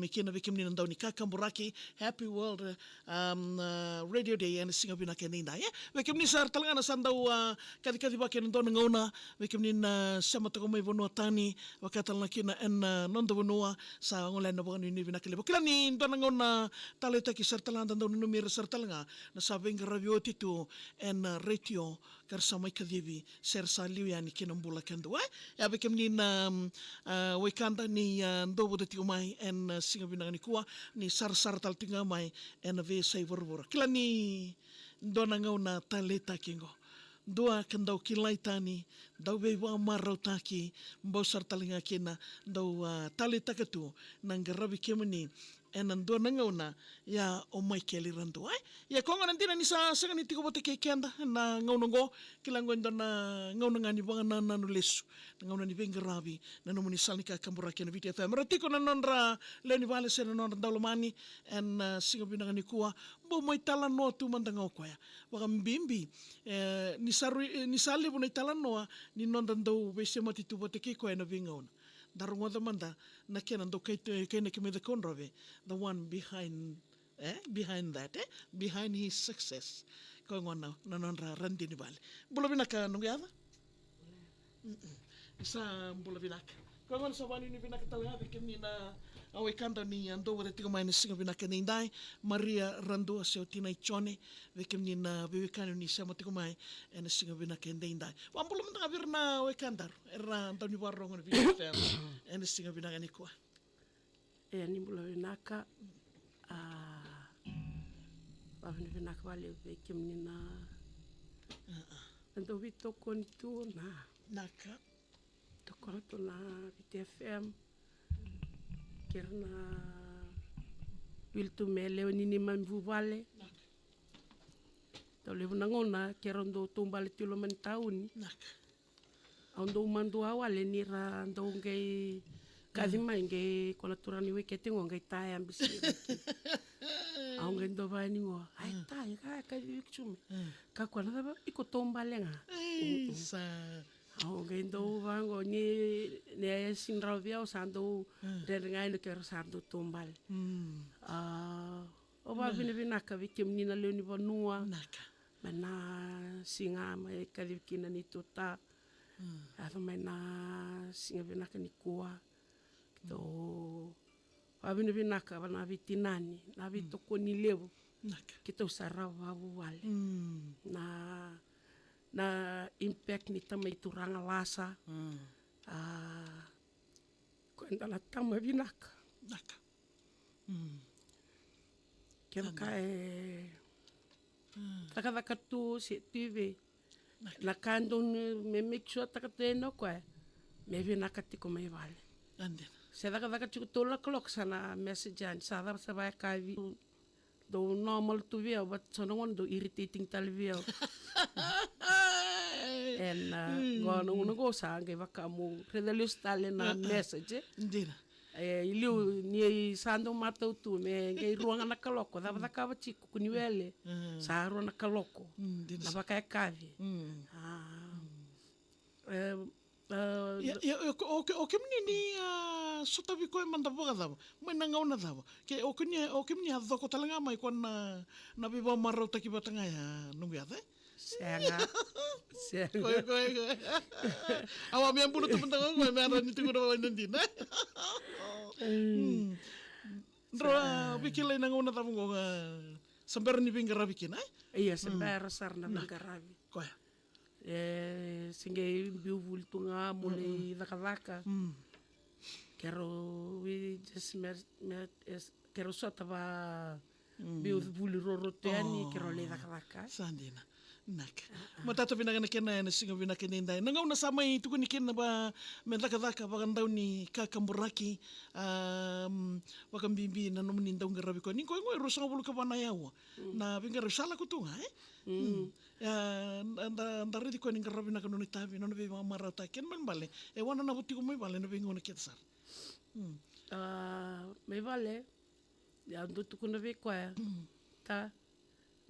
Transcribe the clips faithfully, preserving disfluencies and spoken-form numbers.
Mai kina vei kemuni na dau ni kakaburaki, happy World, um, uh, Radio Day ena siga vinaka edaidai. E, vei kemuni sara tale ga na sa dau, uh, kacikaci vaka ena dua na gauna, vei kemuni na sema toka mai vanua tani, vaka tale ga kina ena, uh, noda vanua, sa gole na vakanuinui vinaka levu. Kila ni dua na gauna taleitaki sara tale ga da dau nanumi ira sara tale ga na sa veiqaravi oti tu ena, uh, retio, ka ra sa mai kacivi se ra sa liu yani ki na bula kadua. E, ia vei kemuni na, mm, a, wekada ni, a, dou vata tiko mai ena, a, siga vinaka nikua, ni sarasara tale tiko ga mai ena veiyasai vuravura. Kila ni dua na gauna taleitaki qo. Dua ka dau kilai tani, dau veivakamarautaki, bau sara tale ga kina, dau, a, taleitaka tu na qaravi kemuni ena dua na gauna, ia o Michael Radua, e? Ia koya gona dina ni sa sega ni tiko vata kei keda na gauna oqo, kila oqo e dua na gauna ga ni vakanananu lesu, na gauna ni veiqaravi na nomuni sala ni kakaburaki ena Viti F M. Ra tiko na nodra lewe ni vale se na nodra daulomani ena, a, siga vinaka nikua, bau mai talanoa tu mada ga o koya. Vakabibi, e, ni sa rui, e, ni sa levu na italanoa ni noda dau veisemati tu vata kei koya ena veigauna. Da rogoca mada na kena dau kai, kainaki mai Cakaudrove, the one behind, e, behind that, e, behind his success. Koya gona na nodra radini vale. Bula vinaka noqu yaca. Mm-mm. Sa bula vinaka. Koya gona sa vakanuinui vinaka tale ga vei kemuni na, a, wekada ni, a, dou vata tiko mai ena siga vinaka edaidai. Maria Radua se o tinai Jone, vei kemuni na veiwekani ni sema tiko mai ena siga vinaka edaidai. Vakabula mada ga vei ira na wekadaru era dau ni vakarorogo ena Viti F M ena siga vinaka nikua. E, ni bula vinaka. A, vakavinavinaka vakalevu vei kemuni na, na dau veitokoni tu na, naka, tokona tu na Viti F M. Kei ira na wili tu me lewe ni neimami vuvale. Naka. Dau levu na gauna keirau dau taubale tu i loma ni tauni. Naka. Au dau madua wale ni ra dau qai kaci mai qai ko na turaga ni wekete qo qai taya bisi. Au qai dau vaya ni qo. Ai, taya, ka kaci wiki tu mai. Ka ko na cava, iko taubale ga. Ai, sa. Au qai dau vaqo ni, ni a yasi drau vei au sa dau dredre ga ina keirau sa dau taubale. A, au vakavinavinaka vei kemuni na lewe ni vanua. Naka. Mai na siga mai kacivi kina ni tuta. Yaco mai na siga vinaka nikua. Keitou vakavinavinaka vua na veitinani, na veitokoni levu. Naka. Keitou sa rawa vakavuvale. Na, na impact ni tamai turaga lasa. A, ko e dua na tama vinaka. Naka. Kevaka e cakacaka tu se tu i vei, na ka donu me make sure taka tu yani o koya me vinaka tiko mai vale. Se cakacaka tiko tolu na kaloko sa na message yani, sa cava sa vakayakavi. Dau normal tu vei au, but so na gauna dau irritating tale vei au. Ena gauna qo sa qai vaka meu raica lesu tale na message, e. Dina. E, i liu ni sa dau matau tu me qai rua ga na kaloko, cava cakava tiko, ko ni wele. Sa rua na kaloko. Na vakayakavi. A. E, e, ia, ia, o, o, o kemuni ni a sotavi koya mada vakacava? Mai na gauna cava? Ke o kemuni, o kemuni a coko tale ga mai ko na, na veivakamarautaki vata ga ya noqu yaca, e? Sega. Sega. Koya, koya, koya. Au a me a bula tu mada ga koya me a rawa ni tukuna vakaidina. Drau a veikilai na gauna cava qo ga sa bera ni veiqaravi kina, e? Ia, sa bera sara na veiqaravi. Koya. E, se qai biu vuli tu ga mo lai cakacaka. Keirau, we just met, met, es, keirau sota va biu vuli roro tu yani, keirau lai cakacaka. Sa dina. Naka. Matata vinaka na kena ena siga vinaka edaidai. Na gauna sa mai tukuni kina va me cakacaka vakadau ni kakaburaki, a, vakabibi na nomuni dau qaravi koya. Ni koya qo e ruasagavulu ka va na yaua. Na veiqaravi sa lako tu ga, e? Ia, da, da raici koya ni qaravi vinaka nona itavi, nona veivakamarautaki, kena ibalebale e wananavu tiko mai vale ena veigauna kece sara. A, mai vale, ia au dau tukuna vei koya, ta,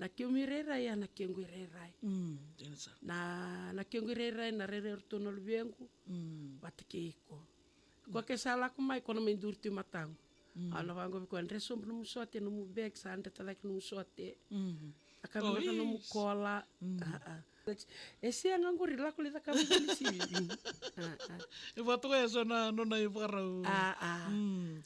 na keimami irairai, ia na kequ irairai. Na, na kequ irairai, na rairai iratou na luvequ vata kei iko. Koya ke sa lako mai, ko na mai duri tu i mataqu. Mm. Au na vaqo vei koya, dre sobu nomu sote, nomu bag, sa dreta cake nomu sote. Mm. A ka vinaka nomu kola. Mm. A, a. E sega qori, lako lai cakava vale ni sivi. A, a. E vaka toka ya so na nona ivakarau. A, a. Mm.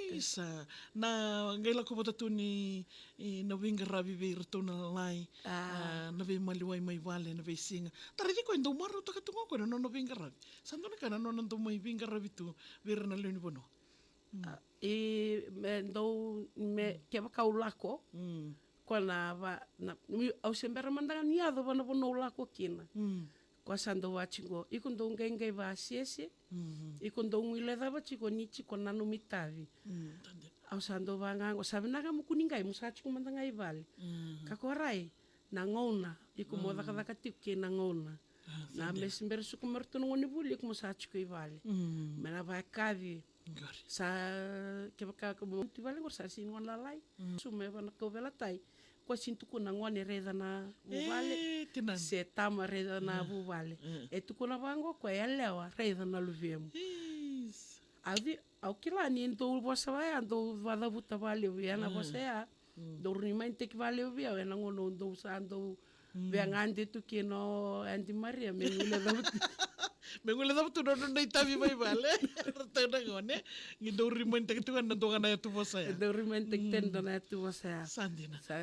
Isa, na qai lako vata tu ni, e, na veiqaravi vei iratou na lalai. A. A, na veimaliwai mai vale, na veisiga. Tarai koya e dau marautaka tu ga o koya na nona veiqaravi. Sa dua na ka na nona dau mai veiqaravi tu vei ira na lewe ni vanua. Mm. A, e, me dau, me, kevaka au lako, mm, koya na va, na, mi, au se bera mada ga ni yaco va na vanua au lako kina. Mm. Koya sa dau va tiko, iko dau qaiqai va sese, mhm, iko dau guilecava tiko ni tiko na nomu itavi. Mm. Au sa dau va ga qo, sa vinaka mo kua ni qai, mo sa tiko mada ga i vale. Mhm. Ka ko rai, na gauna, iko mo, mm, cakacaka tiko kei na gauna. A, na, sa dina. Me se bera suka mai ratou na gone vuli, iko mo sa tiko i vale. Mm. Me na vakavi. Qori. Sa, kevaka ko mo tu i vale qori sa sega ni gone lalai. Mm. Su me vaka na kauveilatai. Ko sega ni tukuna gone raica na vuvale. E, tinana. Se tama raica na, e, vuvale. E. E tukuna vaqo ko yalewa raica na luvemu. Is. Au ci, au kila ni dou vosa vaya, dou vacavuta valevu ya na, mm, vosa ya. Mm. Dou remind taki valevu vei au, ena gauna dou sa dou, mm, via gade tu kina o Aunty Maria, me guilecava tu. Me guilecava tu na nona itavi mai vale. Ratou na gone. Ni dou remind taki tu ga na dua ga na yatu vosa ya. Dou remind taki tu ga na dua na yatu vosa ya. Sa dina. Sa,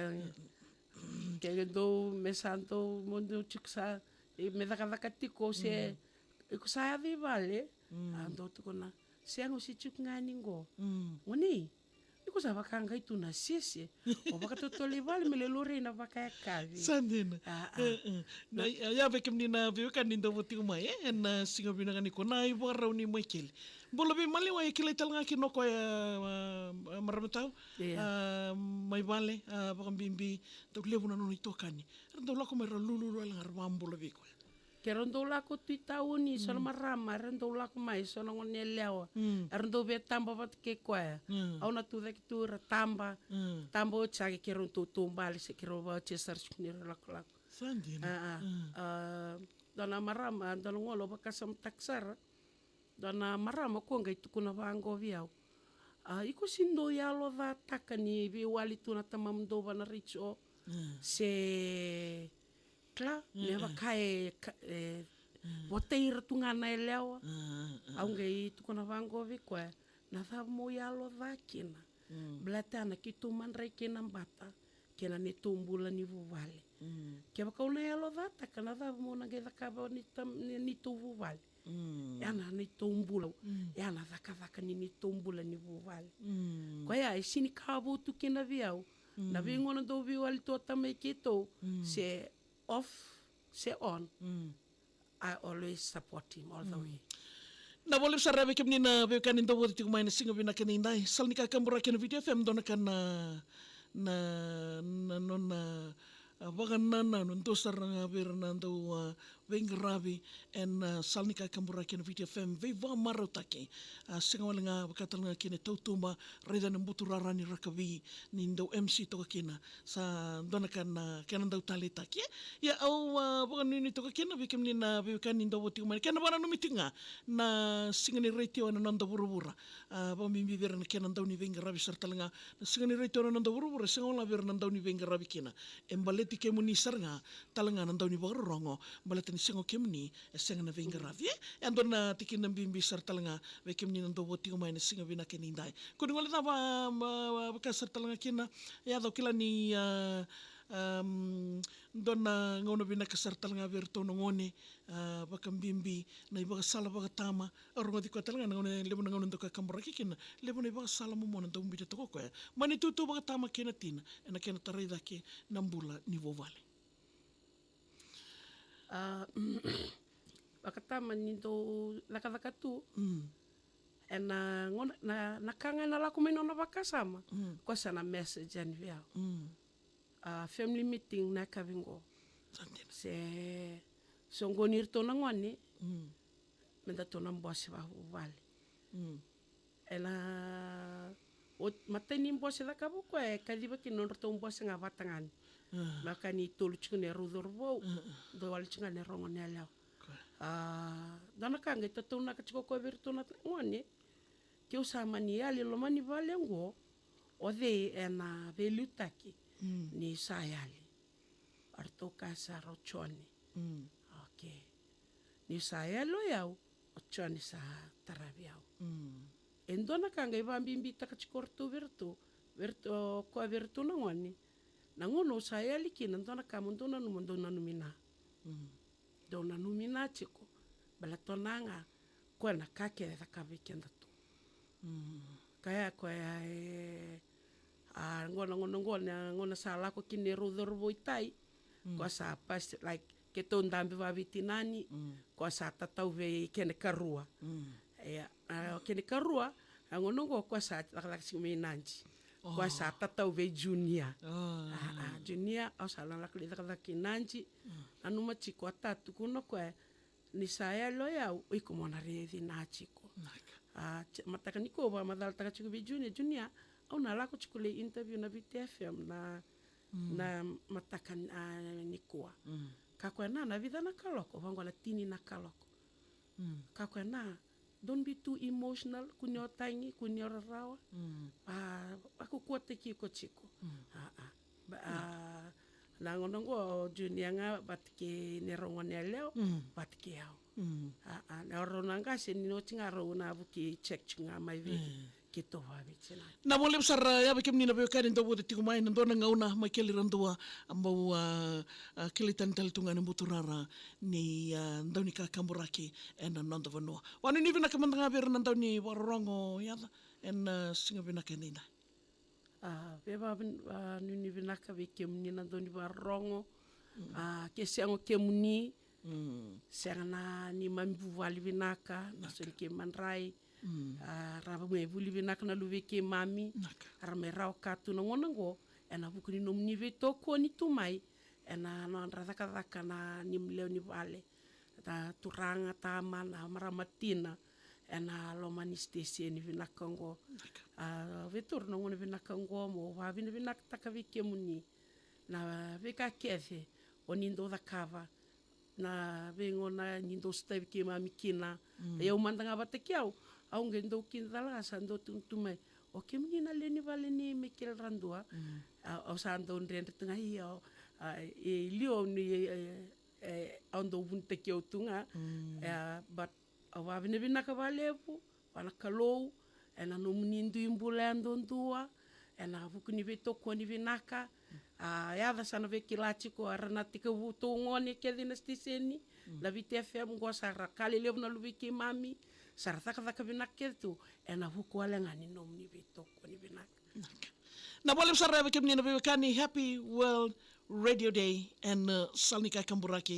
ke dou, me sa dou, mo dou tiko sa, e, me cakacaka tiko se, mm, iko sa yaco i vale. Mm. A dou tukuna, sega, o se tiko ga ni qo. Mm. Gone, iko sa vaka qai tu na sese. O vakatotolo i vale me lai laurai na vakayakavi. Sa dina. A, a. E, e. Na, na, ia, vei kemuni na veiwekani dou vata tiko mai, e, ena siga vinaka nikua, na ivakarau ni Maikeli. Bula vei maliwai, e kilai tale ga kina o koya, a, a, marama tau. Ia. A, mai vale, a, vakabibi, dau levu na nona itokani. Era dau lako mai ra lululu, era vakabula vei koya. Keirau dau lako tu i tauni, so na, mm, marama, era dau lako mai, so na gone yalewa. Mm. Era dau via taba vata kei koya. Mm. Au na tu cake tu, ra taba. Mm. Taba oti sa keirau tautaubale, se keirau vakaoti sara tiko ni ra lakolako. Sa dina. A, a. Mm. A, dua na marama, dua na gauna au vakasamataka sara. Dua na marama ko qai tukuna vaqo vei au. A, iko sega ni dau yalocataka ni veiwali tu na tamamudou va na retio. Mm. Se kila, mm, me vaka e ka-, e, mm, votai ira tu ga na yalewa. Mm, mm. Au qai tukuna vaqo vei koya, na cava mo yaloca kina? Mm. Baleta na keitou madrai kei na bata kei na neitou bula ni vuvale. Mm. Kevaka au na yalocataka, na cava mo na qai cakava ni tam-, ni, neitou vuvale? Mm. Ya na neitou bula. Mm. Ya na cakacaka ni neitou bula ni vuvale. Mm. Koya e sega ni ka vou tu kina vei au. Mm. Na veigauna dou veiwali tu o tamai keitou, mm, se off, se on. Mm. I always support him all the way. Mm. Na voli sara vei kemuni na veiwekani dou vata tiko mai na siga vinaka ni dai. Sala ni kakaburaki ena Viti F M, dua na ka na, na, na nona, a, vakanananu dou sara ga vei ira na dau, a, veiqaravi ena, a, sala ni kakaburaki ena Viti F M, veivakamarautaki. A, sega wale ga vaka tale ga kina e tautuba, raica na buturara ni rakavi ni dau M C toka kina. Sa dua na ka na kena dau taleitaki, e? Ia au, a, vakanuinui toka kina vei kemuni na veiwekani dou vata tiko mai. Kena vakananumi tiko ga na siga ni retio ena noda vuravura. A, vakabibi vei ira na kena dau ni veiqaravi sara tale ga. Na siga ni retio ena noda vuravura, sega wale vei ira na dau ni veiqaravi kina. E baleti kemuni sara ga tale ga na dau ni vakarorogo, baleta ni sega o kemuni, e sega na veiqaravi, e? E dua na tikina bibi sara tale ga vei kemuni na dou vata tiko mai na siga vinaka ni dai. Ko ni gole cava, ma, ma, vaka sara tale ga kina, e yaco kila ni, a, am, dua na gauna vinaka sara tale ga vei iratou na gone, a, vakabibi na ivakasala vakatama, a rogoci koya tale ga na gauna, levu na gauna dau kakaburaki kina, levu na ivakasala momona dau biuta toka o koya. Mani tutu vakatama kei na tina, ena kena tarai cake na bula ni vuvale. A, vakatama ni dou cakacaka tu. Mm. Ena gauna, na, na ka ga ena lako mai nona vakasama. Mm. Koya sa na message yani vei au. Mm. A, family meeting na yakavi qo. Sa dina. Se soqoni iratou na gone. Mm. Me datou na bose vakavuvale. Mm. Ena, o, matai ni bose cakava o koya e kaciva kina nodratou bose ga vakatagane. Mm. Vaka ni tolu tiko ni rau cauravou, mm, dua wale tiko ga ni rau goneyalewa. Koya. A, dua na ka qai tataunaka tiko o koya vei iratou na gone. Keu sa mani yali loma ni vale oqo, o cei ena veiliutaki ni sa yali? O ratou kaya sara o Jone. Okay. Niu sa yali o yau, o Jone sa taravi au. E dua na ka qai vabibitaka tiko o ratou vei ratou, vei ratou, o koya vei ratou na gone. Na gauna au sa yali kina, dua na ka mo dou nanuma, dou nanumi na. Dou nanumi na tiko. Baleta o na ga, koya na ka kece e cakava vei keda tu. Kaya koya e, a, gona, gona, gona, gona sa lako kina e rau cauravou i tai. Koya sa pasi, like, keitou dabe vaveitinani, koya sa tatau vei kena karua. Ia, a, kena karua, a gona oqo koya sa cakacaka tiko mai Nadi. Koya sa tatau vei Junior. A, a, Junior, au sa na lako lai cakacaka i Nadi. Nanuma tiko a ta tukuna koya, ni sa yali o yau, o iko mo na raici na tiko. A, mataka nikua au vakamacalataka tiko vei Junior, Junior, au na lako tiko lai interview na Viti F M na, na mataka, a, nikua. Ka koya na, na vica na kaloko, vaqo na tini na kaloko. Ka koya na, don't be too emotional, kua ni o tagi, kua ni o rarawa. A, vakaukautaki iko tiko. A, a. Ba, a, na gauna oqo o Junior ga vata kei neirau gone yalewa, vata kei au. A, a, na rau na qase ni oti ga rau na vuki check tiko ga mai vei keitou vaveitinani. Na vakalevu sara ya vei kemuni na veiwekani dau vota tiko mai na dua na gauna mai keli ra dua, a, bau, a, a, kilai tani tale tu ga na buturara ni, a, dau ni kakaburaki ena noda vanua. Vanuinui vinaka mada ga vei ira na dau ni vakarorogo, Yaca, ena, a, siga vinaka edaidai. A, vei vavin-, a, nuinui vinaka vei kemuni na dau ni vakarorogo. A, ke sega o kemuni, sega na neimami vuvale vinaka, na so ni keimami madrai. A, ra mai vuli vinaka na luvei keimami. Ra mai rawa ka tu na gauna oqo, ena vuku ni nomuni veitokoni tu mai ena nodra cakacaka na neimami lewe ni vale. Ta turaga, tama, na marama tina, ena loma ni siteseni vinaka oqo. A, veitou na gauna vinaka oqo, meu vavinavinakataka vei kemuni na veika kece o ni dau cakava, na veigauna ni dau sotavi keimami kina. Ia au mada ga vata kei au, au qai dau kina tale ga sa dau tukuna tu mai, o kemuni na lewe ni vale ni mai keli ra dua. A, au sa dau dredre tu ga, ia, a, e liu au ni, e, e, au dau vunitaki au tu ga. E, but au vavinavinaka vakalevu vua na Kalou ena nomuni dui bula yadudua, ena vuku ni veitokoni vinaka. A, Yaca sa na veikila tiko, era na tekivu tou gone kece na siteseni na Viti F M oqo, sa ra ka lelevu na luvei keimami, sa ra cakacaka vinaka kece tu ena vuku wale ga ni nomuni veitokoni vinaka. Na vakalevu sara ya vei kemuni na veiwekani, happy World Radio Day, ena, a, sala ni kakaburaki.